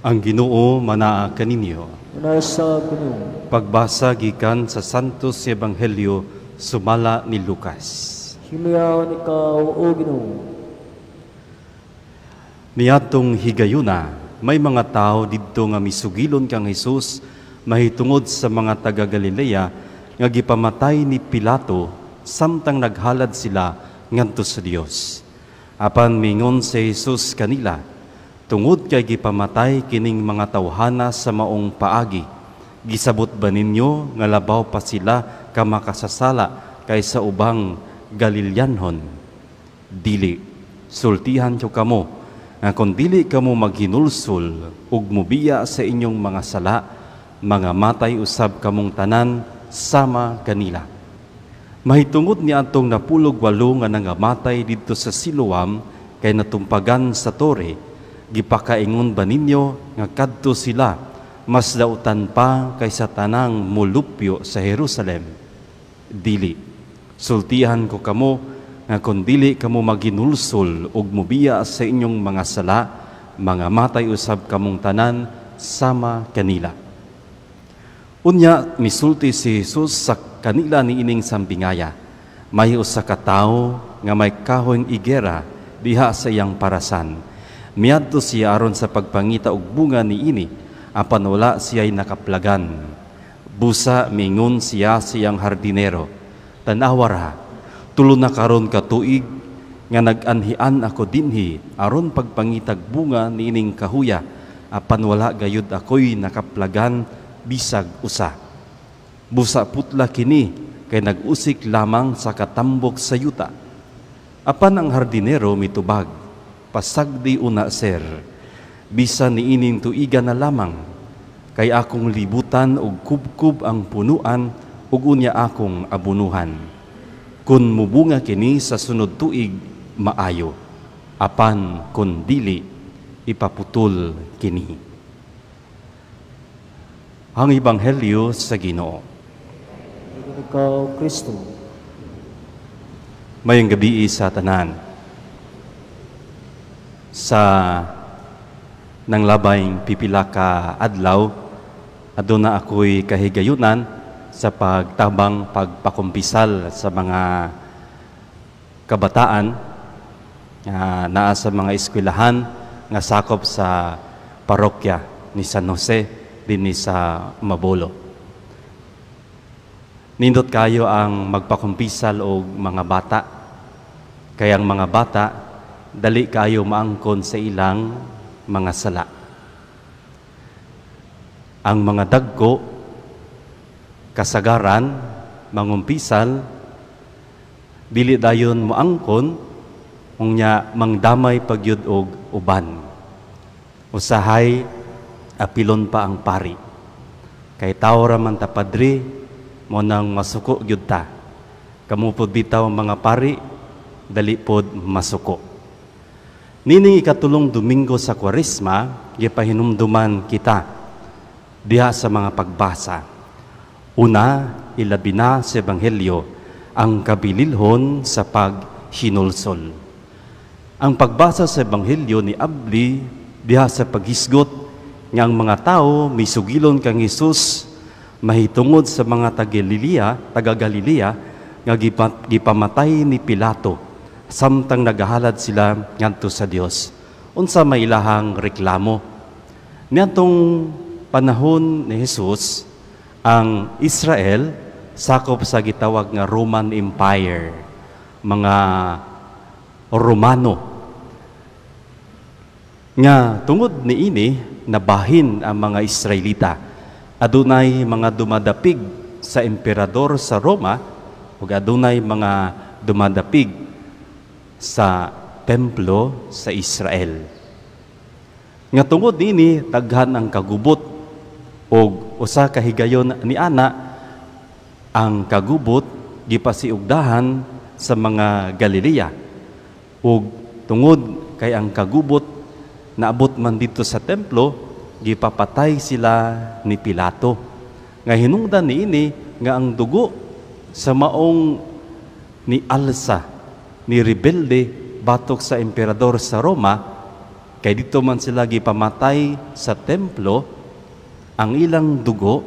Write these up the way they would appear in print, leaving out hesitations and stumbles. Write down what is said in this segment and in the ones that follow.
Ang Ginoo manaa kaninyo. Nasa Ginoo. Pagbasa gikan sa Santos Ebanghelyo sumala ni Lucas. Himayaon ikaw, O Ginoo. Niadtong higayuna, may mga tao didto nga misugilon kang Hesus mahitungod sa mga taga Galilea nga gipamatay ni Pilato samtang naghalad sila ngadto sa Dios. Apan mingon si Jesus kanila, "Tungod kay gipamatay kining mga tawhana sa maong paagi, gisabot ba ninyo nga labaw pa sila ka makasasala kaysa ubang Galileanhon? Dili, sultihan ko kamo nga kon dili kamo maghinulsol ug mubiya sa inyong mga sala, mga matay usab kamong tanan sama kanila." Mahitungod ni atong 18 nga nangamatay didto sa Siloam kay natumpagan sa tore, gipakaingon ba ninyo nga kadto sila mas dautan pa kaysa tanang mulupyo sa Jerusalem? Dili, sultihan ko kamo nga kon dili kamo maghinulsol ug mubiya sa inyong mga sala, mga matay usab kamong tanan sama kanila. Unya misulti si Jesus sa kanila niining sambingaya: "May usa ka tawo nga may kahoy igera diha sa iyang parasan. Miadto siya aron sa pagpangita og bunga niini, apan wala siya'y nakaplagan. Busa mingon siya sa iyang hardinero, 'Tan-awa ra, 3 na karon ka tuig nga nag-anhian ako dinhi aron pagpangitag bunga niining kahuya, apan wala gayud ako'y nakaplagan bisag usa. Busa putla kini kay nag-usik lamang sa katambok sa yuta.' Apan ang hardinero mitubag, 'Pasagdi una, sir, bisan niining tuiga na lamang, kay akong libutan og kubkub ang punuan ug unya akong abunuhan. Kun mubunga kini sa sunod tuig, maayo. Apan kun dili, ipaputol kini.'" Ang Ebanghelyo sa Ginoo. Ikaw, Kristo. Maayong gabii sa tanan. Sa nanglabayng pipila ka adlaw, aduna ako'y kahigayunan sa pagtabang pagpakumpisal sa mga kabataan nga naa sa mga eskwelahan nga sakop sa parokya ni San Jose dinhi sa Mabolo. Nindot kayo ang magpakumpisal og mga bata. Kay ang mga bata dali kayo maangkon sa ilang mga sala. Ang mga dagko kasagaran mangumpisal dili dayon moangkon, unya mangdamay pagyud og uban. Usahay apilon pa ang pari. Kay tawo ra man ta, padre, mo nang masuko gyud ta. Kamo pod bitaw mga pari, dali pod masuko. Nining ikatulong Domingo sa Kwaresma, gipahinumduman kita diha sa mga pagbasa. Una, ilabi na sa Ebanghelyo, ang kabililhon sa paghinulsol. Ang pagbasa sa Ebanghelyo ni abli diha sa paghisgot nga ang mga tao misugilon kang Hesus mahitungod sa mga taga Galilea nga gipamatay ni Pilato samtang nagahalad sila ngadto sa Dios. Unsa may ilahang reklamo? Niadtong panahon ni Jesus, ang Israel sakop sa gitawag nga Roman Empire, mga Romano. Nga tungod niini nabahin ang mga Israelita. Adunay mga dumadapig sa emperador sa Roma ug adunay mga dumadapig sa templo sa Israel. Nga tungod niini daghan ang kagubot ug usa ka higayon ni ana ang kagubot gipasiugdahan sa mga Galilea, ug tungod kay ang kagubot naabot man dito sa templo, gipapatay sila ni Pilato. Nga hinungdan niini nga ang dugo sa maong ni alsa ni rebelde batok sa emperador sa Roma. Kay dito man sila gipamatay sa templo, ang ilang dugo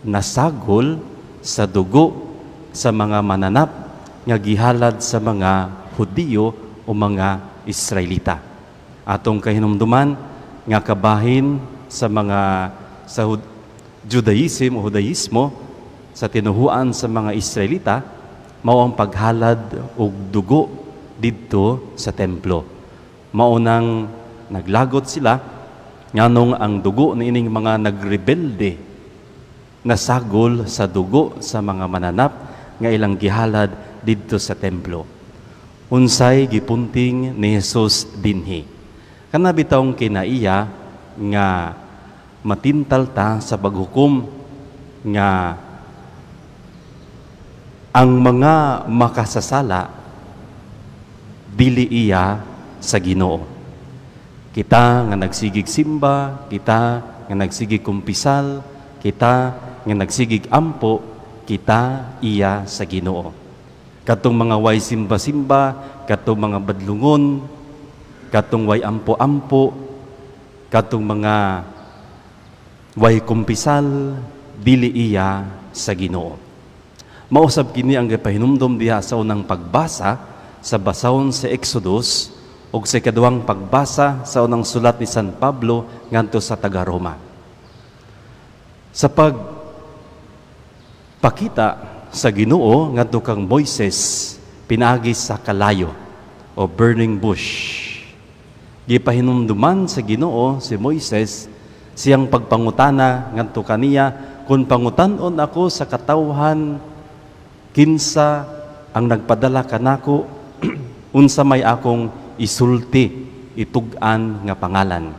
nasagol sa dugo sa mga mananap nga gihalad sa mga Hudiyo o mga Israelita. Atong kahinumduman nga kabahin sa mga sa Judaism o Judaismo, sa tinuhuan sa mga Israelita, mao ang paghalad og dugo didto sa templo. Mao nang naglagot sila nganong ang dugo niining mga nagrebelde nasagol sa dugo sa mga mananap nga ilang gihalad didto sa templo. Unsay gipunting ni Jesus dinhi? Kana bitawng kinaiya nga matintal ta sa paghukom nga ang mga makasasala dili iya sa Ginoo. Kita nga nagsigig simba, kita nga nagsigig kumpisal, kita nga nagsigig ampo, kita iya sa Ginoo. Katong mga way simba-simba, katong mga badlungon, katong way ampo-ampo, katong mga way kumpisal, dili iya sa Ginoo. Mausab kini ang gipahinumdom diha sa unang pagbasa sa basahon sa Exodus ug sa ikaduhang pagbasa sa unang sulat ni San Pablo ngadto sa taga-Roma. Sa pagpakita sa Ginoo ngadto kang Moises pinaagi sa kalayo o burning bush, gipahinumduman sa Ginoo si Moises siyang pagpangutana ngadto kaniya, "Kung pangutan-on ako sa katawhan kinsa ang nagpadala kanako, unsa may akong isulti, itug-an nga pangalan?"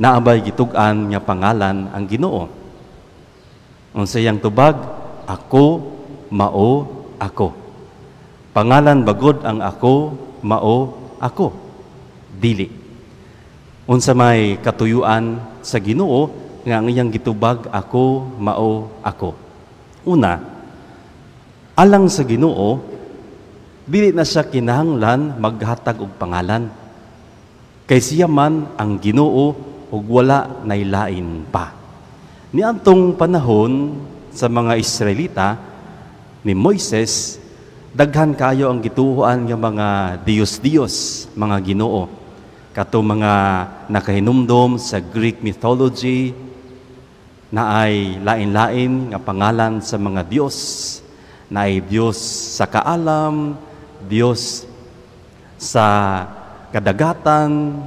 Naa bay gitug-an nga pangalan ang Ginoo? Unsa iyang tubag? "Ako mao ako." Pangalan bagod ang "Ako mao ako"? Dili. Unsa may katuyuan sa Ginoo nga ang iyang gitubag "Ako mao ako"? Una, alang sa Ginoo, dili na siya kinahanglan maghatag og pangalan. Kay siya man ang Ginoo ug wala nay lain pa. Niadtong panahon sa mga Israelita ni Moises, daghan kayo ang gituohan nga mga Diyos-Diyos, mga Ginoo. Kato mga nakahinumdom sa Greek mythology na ay lain-lain nga pangalan sa mga Diyos, na ay Diyos sa kaalam, Diyos sa kadagatan.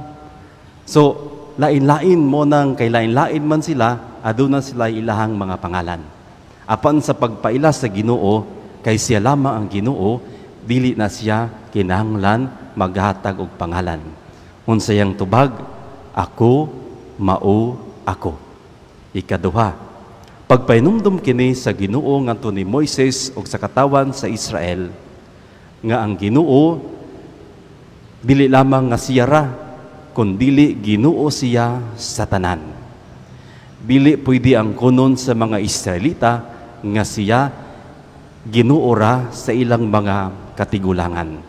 So, lain-lain mo nang kay lain-lain man sila, aduna sila ilahang mga pangalan. Apan sa pagpaila sa Ginoo, kay siya lamang ang Ginoo, dili na siya kinahanglan maghatag og pangalan. Unsayang tubag? "Ako mao ako." Ikaduha, pagpahinumdum kini sa Ginoo ngadto ni Moises ug sa katawan sa Israel nga ang Ginoo dili lamang nga siya ra, kundili Ginoo siya sa tanan. Dili pwede ang kunon sa mga Israelita nga siya Ginoo ra sa ilang mga katigulangan,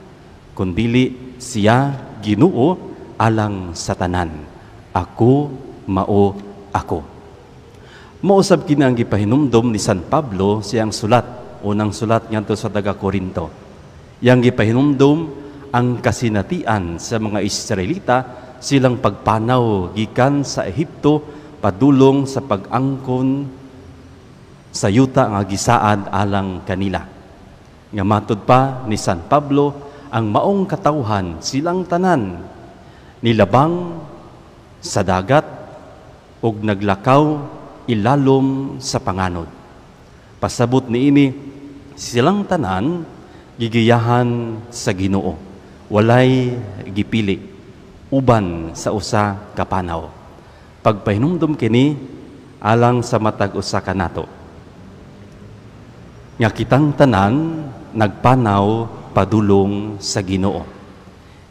kundili siya Ginoo alang sa tanan. "Ako mao ako." Mausab kini ang gipahinumdom ni San Pablo siyang sulat, unang sulat ngadto sa taga Korinto. Yang gipahinumdom ang kasinatian sa mga Israelita silang pagpanaw gikan sa Ehipto padulong sa pag-angkon sa yuta nga gisaad alang kanila. Nga matud pa ni San Pablo, ang maong katawhan silang tanan nilabang sa dagat ug naglakaw ilalom sa panganod. Pasabot niini, silang tanan gigiyahan sa Ginoo. Walay gipili uban sa usa ka panaw. Pagpahinumdum kini alang sa matag usa kanato nga kitang tanan nagpanaw padulong sa Ginoo.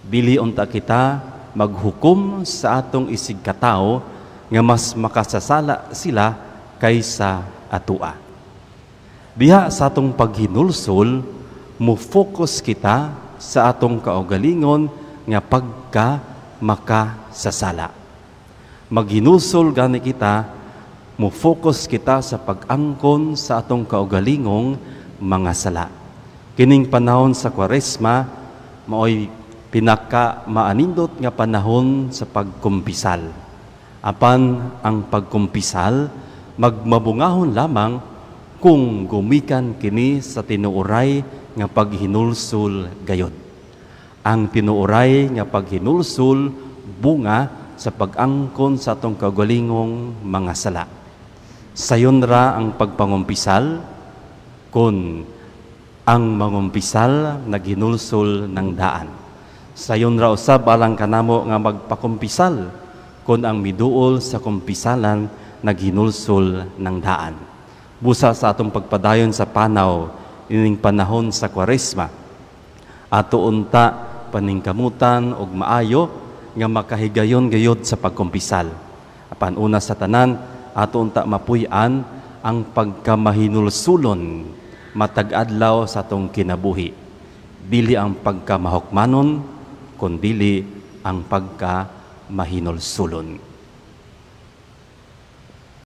Dili unta kita maghukom sa atong isig katawo nga mas makasasala sila kaysa atua. Diha sa atong paghinulsol, mo-focus kita sa atong kaugalingon nga pagka makasasala. sa sala. Maghinulsol gani kita, mo focus kita sa pag-angkon sa atong kaugalingong mga sala. Kining panahon sa Kwaresma maoy pinaka maanindot nga panahon sa pagkumpisal. Apan ang pagkumpisal magmabungahon lamang kung gumikan kini sa tinuoray nga paghinulsol gayod. Ang tinuoray nga paghinulsol bunga sa pag-angkon sa atong kaugalingong mga sala. Sayon ra ang pagpangumpisal kung ang mangumpisal naghinulsol ng daan. Sayon ra usab alang kanamo nga magpakumpisal kung ang miduol sa kumpisalan naghinulsol ng daan. Busa sa atong pagpadayon sa panaw ining panahon sa Kwaresma, ato unta paningkamutan og maayo nga makahigayon gayod sa pagkumpisal. Apan una sa tanan, ato unta mapuy-an ang pagkamahinulsulon matag adlaw sa atong kinabuhi. Dili ang pagkamahukmanon, kundili ang pagkamahinulsulon.